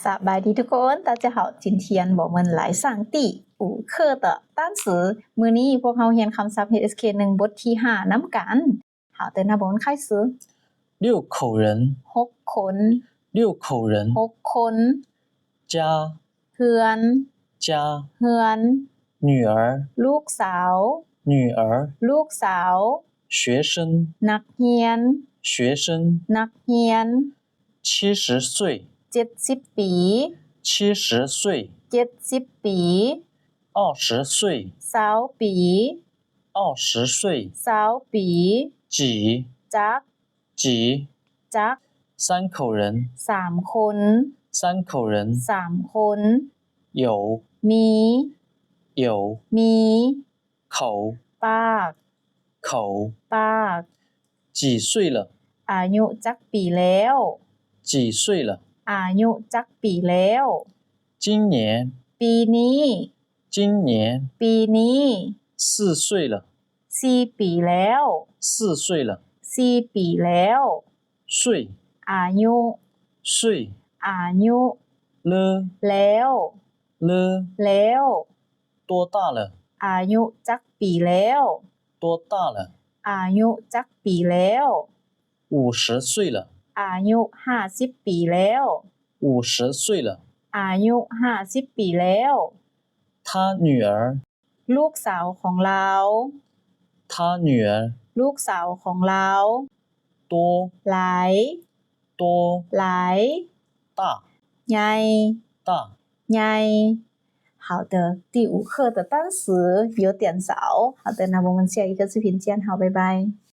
ສະບາຍດີທຸກຄົນ 大家好 今天我们来上第五课的单词 ມື້ນີ້ພວກເຮົາຮຽນຄຳສັບ ເອັດເອັສເຄ ໜຶ່ງ ບົດທີຫ້ານຳກັນ 好的 那我们开始 六口人 ຫົກຄົນ 六口人 ຫົກຄົນ 家 ເຮືອນ 家 ເຮືອນ 女儿 ລູກສາວ 女儿 ລູກສາວ 学生 ນັກຮຽນ 学生 ນັກຮຽນ 七十岁 ເຈັດສິບປີ 七十岁 ເຈັດສິບປີ 二十岁 ຊາວປີ 二十岁 ຊາວປີ 几 ຈັກ 几 ຈັກ 三口人 ສາມຄົນ 三口人 ສາມຄົນ 有 ມີ 有 ມີ 口 ປາກ 口 ປາກ 几岁了 ອາຍຸຈັກປີແລ້ວ 几岁了 ອາຍຸຈັກປີແລ້ວ 今年 ປີນີ້ 今年 ປີນີ້ 四岁了 ສີ່ປີແລ້ວ 四岁了 ສີ່ປີແລ້ວ 岁 ອາຍຸ 岁 ອາຍຸ 了 ແລ້ວ 了 ແລ້ວ 多大了 ອາຍຸຈັກປີແລ້ວ 多大了 ອາຍຸຈັກປີແລ້ວ 五十岁了 ອາຍຸຫ້າສິບປີແລ້ວ 五十岁了 ອາຍຸຫ້າສິບປີແລ້ວ 他女儿 ລູກສາວຂອງລາວ 他女儿 ລູກສາວຂອງລາວ 多 ຫຼາຍ 多 ຫຼາຍ 大 ໃຫຍ່ 大 ໃຫຍ່ 好的，第五课的单词有点少。好的，那我们下一个视频见，好，拜拜。